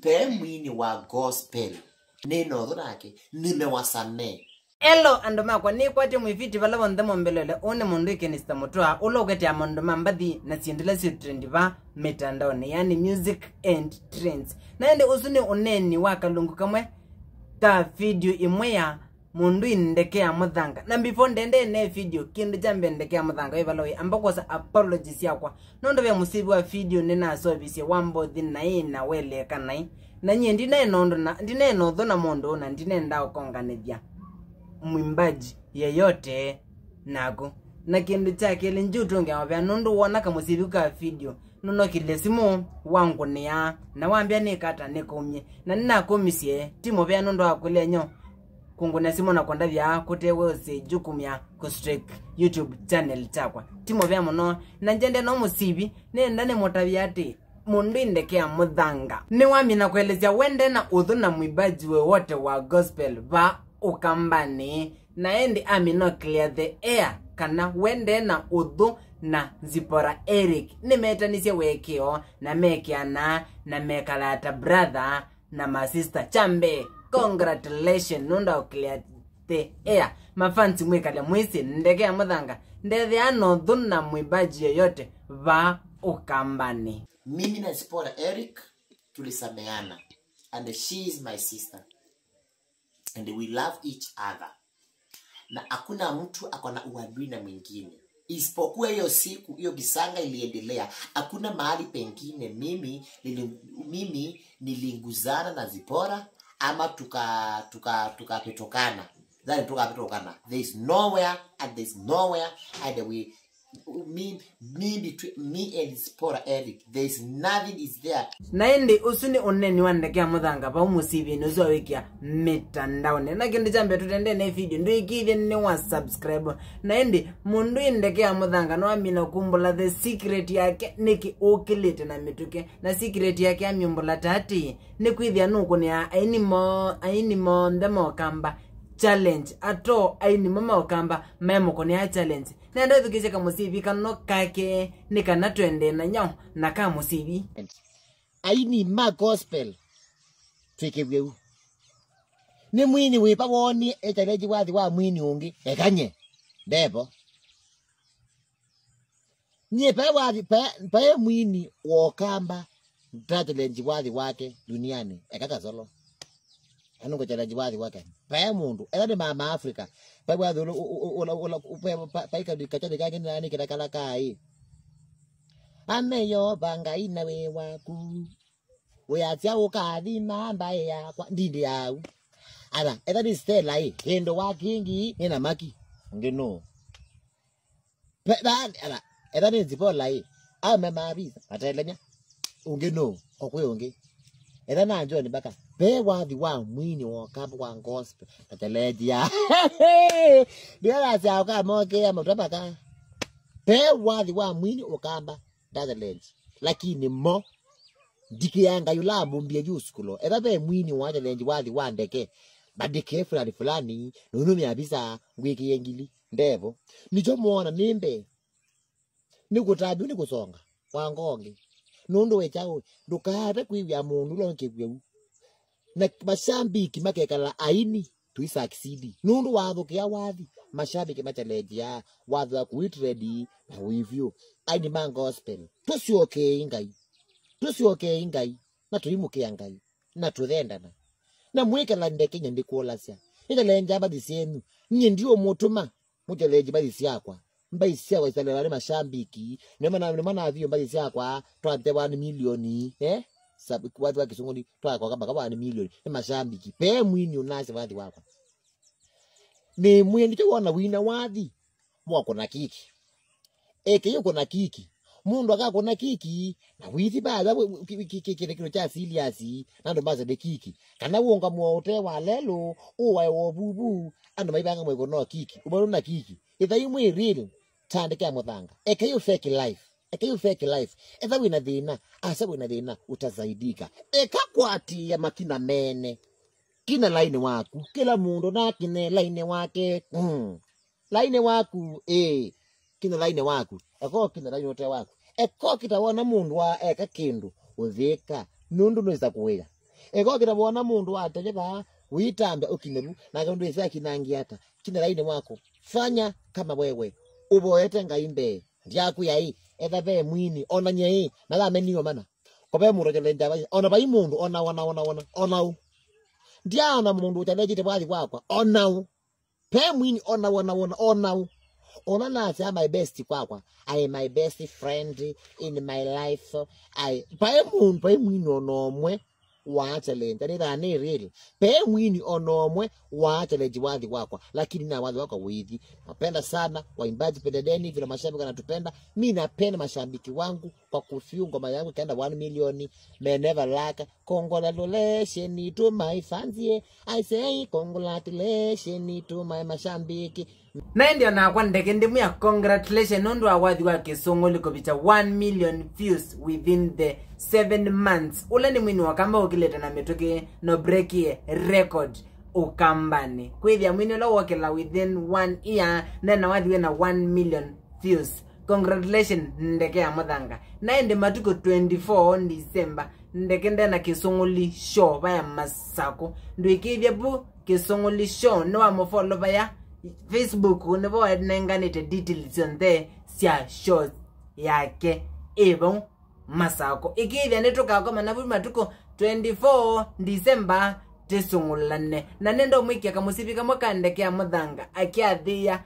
Pe mwini wa gospel neno thurake nimewasamee. Elo andu makwa ni kwate mwifiti vala vonthe mombelele une mundu ikenista mutwa ula uketea maundu ma mbathi na syindila syi trendi va mitandaoni, yani music and trends. Na ende usu ni uneni wa kalungu kamwe ka video imwe ya mundu indekea muthanga. Na before ndende ne video kindu cha ndekea muthanga ivala wi amba kosa apologies yakwa nundu ve musibi wa video nina service wambothi na ina weleka nai na nye ndine nondo na ndine notho na mundu na ndine ndao konganithia mwimbaji yeyote nako na kindu chake linjutunge mabya nundu wona kamusibi ka video nuno kile simu wangu ni ya na wambia nikata nikumye na ninakumisie timo bya nundu akulenyo kunguna simu na konda vya kutewe ose jukumu ya kustrike YouTube channel chakwa timo bya muno na njende no musibi nenda ne motavyati mundu indekea muthanga ni wami na kuelezea wende na uthu na mwimbaji wote wa gospel ba ukambani na endi ami no clear the air kana wende na uthu na Zipporah Eric nimetanisia wekio na mekiana na mekalata brother na masista chambe. Congratulations nunda clear the air mafansi mwikale mwisi ndekea muthanga ndethe ano thuna mwimbaji yoyote va ukambani. Mimi na Zipporah Eric tulisameana and she is my sister and we love each other, na hakuna mtu akona uadui na mwingine isipokuwa hiyo siku hiyo kisanga iliendelea. Hakuna mahali pengine mimi nilinguzana na Zipporah ama tukapetokana. That tukapetokana. There is nowhere and there is nowhere and we me between me and Zipporah Eric there is nothing is there. Na indi usuni uneni wandekea muthanga pa umusibi nuzo wikia mitandaoni na kindu chambe tutende ne video nduikithie ni wa subscribe. Na indi mundu indekea muthanga no amina kumbula the secret yake niki ukilite na mituke na secret yake amiumbula tati ni kwithia nuku ni aini mo ndemo kamba challenge ato aini mama okamba memo kone ya challenge na ndo thukishe kamusibi kano kake ni kana twende na nyao na kamusibi aini ma gospel twike ni mwini wipa woni echallenge wathi wa mwini ungi ekanye ndebo nye pa wathi pa mwini wokamba challenge wathi wake duniani ekaka solo anungo challenge wathi wake pa mundu era ni mama Africa pa wathi ola pa ika kake nani kila kala kai ameyo banga ina we waku uyatia ukathi mamba yakwa ndindi yau ara era ni Stella hii hendo wakingi nina maki ngino pa ara era ni Zipporah hii ame mabisa atelenya ungino kokwe ungi era na njoni baka pe wathi wa mwini wa kamba wa gospel ateleja bila sia ka moke ya mutapaka pe wathi wa mwini ukamba dateleja lakini mo dikiyanga yulabu mbie juskulo era pe mwini wa challenge wathi wa ndeke badike fulani fulani nunu miabisa wiki yengili ndevo nicho muona nimbe nikutabi nikusonga wangongi nundu wechao ndukate kwivya mundu lonke kweu na mashambiki makekala aini tuisaksidi nundu wathukia wathi mashabiki machalejia wathi wa kuitredi na wivyo aini ma gospel tusiokei ngai na tuimukia ngai na tuthendana na mwikala ndeke nyandikuolasia italenja bathi sienu nye ndio mutuma muchaleji bathi siakwa mbai siakwa isalewale mashambiki nema thio mbathi siakwa twate 1 milioni watu wa kisunguni twakwa kama kama 1 milioni ni mashambiki pe mwini unase wathi wakwa ni mwendi wona wina wathi mwako na kiki eke yuko na kiki mundu akako na kiki na withi baza kiki kile cha serious na ndo baza de kiki kana wonga mwote wa lelo uwa wobubu andu maibanga mweko no kiki ubona na kiki itha imwe real tandike muthanga eke you fake life eke you fake life etha wina thina asa wina thina utazaidika eka kwati ya makina mene kina line waku kila mundu na kine line wake line waku kina line waku eko kina line wote waku eko kitawona mundu wa eka kindu uthika nundu nweza kuwira Egogira wona mundu atereva uitambe ukimeru na kundu isa kinangiata kina laini wako fanya kama wewe uboete ngaimbe ndyaku yai etha ve mwini ona nyei na la meniyo mana kobe mundu chalenda ona bai mundu ona ona ona ona ona u ndiana mundu chalejite bwathi kwakwa ona u pe mwini ona ona ona ona u ona na my best kwakwa I am my best friend in my life I pe mundu pe mwini onomwe wa challenge ni thani real pe mwini onomwe wa challenge wathi wakwa lakini na wathi wakwa withi napenda sana waimbaji pendeni vile mashabiki wanatupenda mimi napenda mashabiki wangu kwa kufiu ngoma yangu kaenda 1 million may never lack congratulations to my fans I say congratulations to my mashabiki na ndio na kwa ndeke ndimu ya congratulations nundu wa wathi wa Kisongoli kupita 1 million views within the 7 months ule ni mwini wakamba ukileta na metoke no break record ukambani kwithia mwini lo wakela within 1 year na na wathi na 1 million views congratulations ndeke ya muthanga na ndi matuko 24 December ndeke ndena Kisongoli show baya masako ndwikithia bu Kisongoli show no amufollow baya Facebook nebo nenganite details on there sia show yake ebo masako ikithia nituka na matuko 24 December tisungulane na nendo mwikia kamusibika mwakandekea muthanga akiathia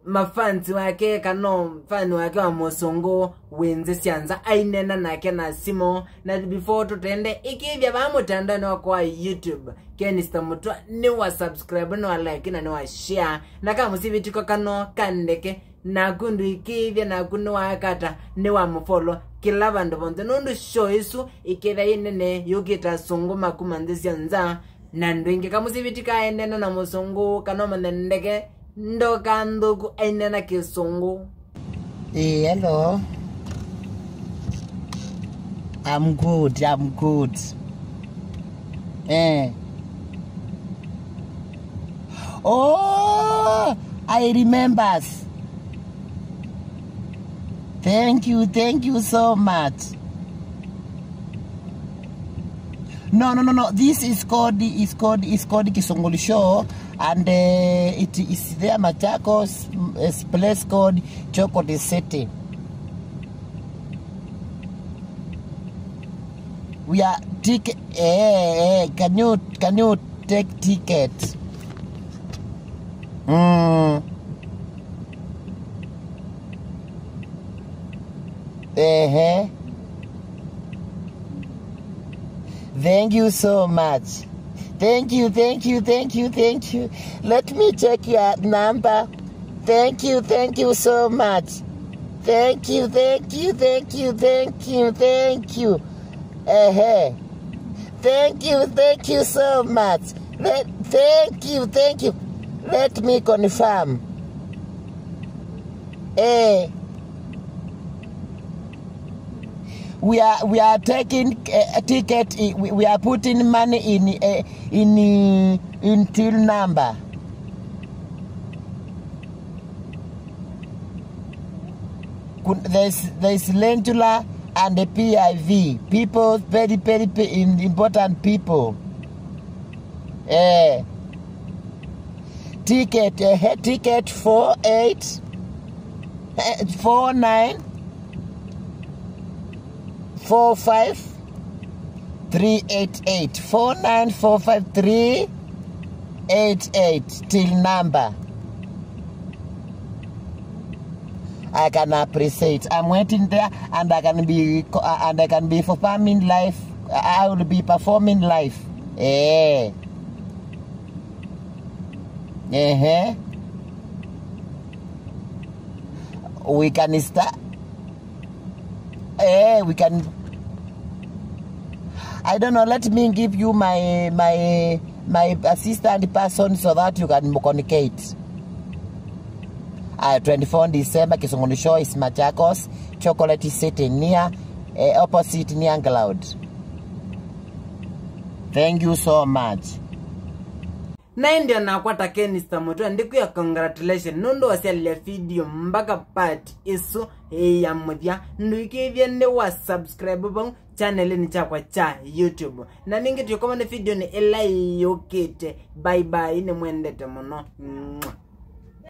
mafansi wake kano fani wake wa musungu wenze sianza ainena nake na simo na before tutende ikithia ba mutandao wa kwa YouTube Kenista Mutua ni wa subscribe ni wa like na ni wa share na kama musibitiko kano kandeke na kundu ikithia na kunu wakata ni wa mufollow kila bandu bonde nundu show isu ikithia inene yukita sungu makumanzi sianza na ndwingi kamusibitika ainena na musungu kano manendeke ndoka ndugu ainena Kisungu. Hello. I'm good, I'm good. Oh, I remember. Thank you so much. No, no, no, no. This is called Kisongoli Show, and it is there Machakos, place called Chocolate City. We are ticket. Can you take ticket? Thank you so much. Thank you, thank you, thank you, thank you. Let me check your number. Thank you so much. Thank you, thank you, thank you, thank you, thank you. Thank you so much. Thank you, thank you. Let me confirm. We are taking a ticket. We are putting money in till number. There's Lentula and the PIV people, very very important people. Ticket ticket 48 49 45 388 49 45 388 till number. I can appreciate. I'm waiting there, and I can be performing live. I will be performing live. We can start. We can. I don't know. Let me give you my assistant person so that you can communicate. 24 December, Kisongoli Show is Machakos, Chocolate City, near opposite near Cloud. Thank you so much. Na ndio nakwata Kenista Mutua ndikuya congratulation nundu wasialia video mpaka part isu ya muthia nduikithia ni wa subscribe bang channel ni chakwa cha YouTube na ningi tukomane video ni ila yukite. Bye bye, ni mwendete muno. Mwah.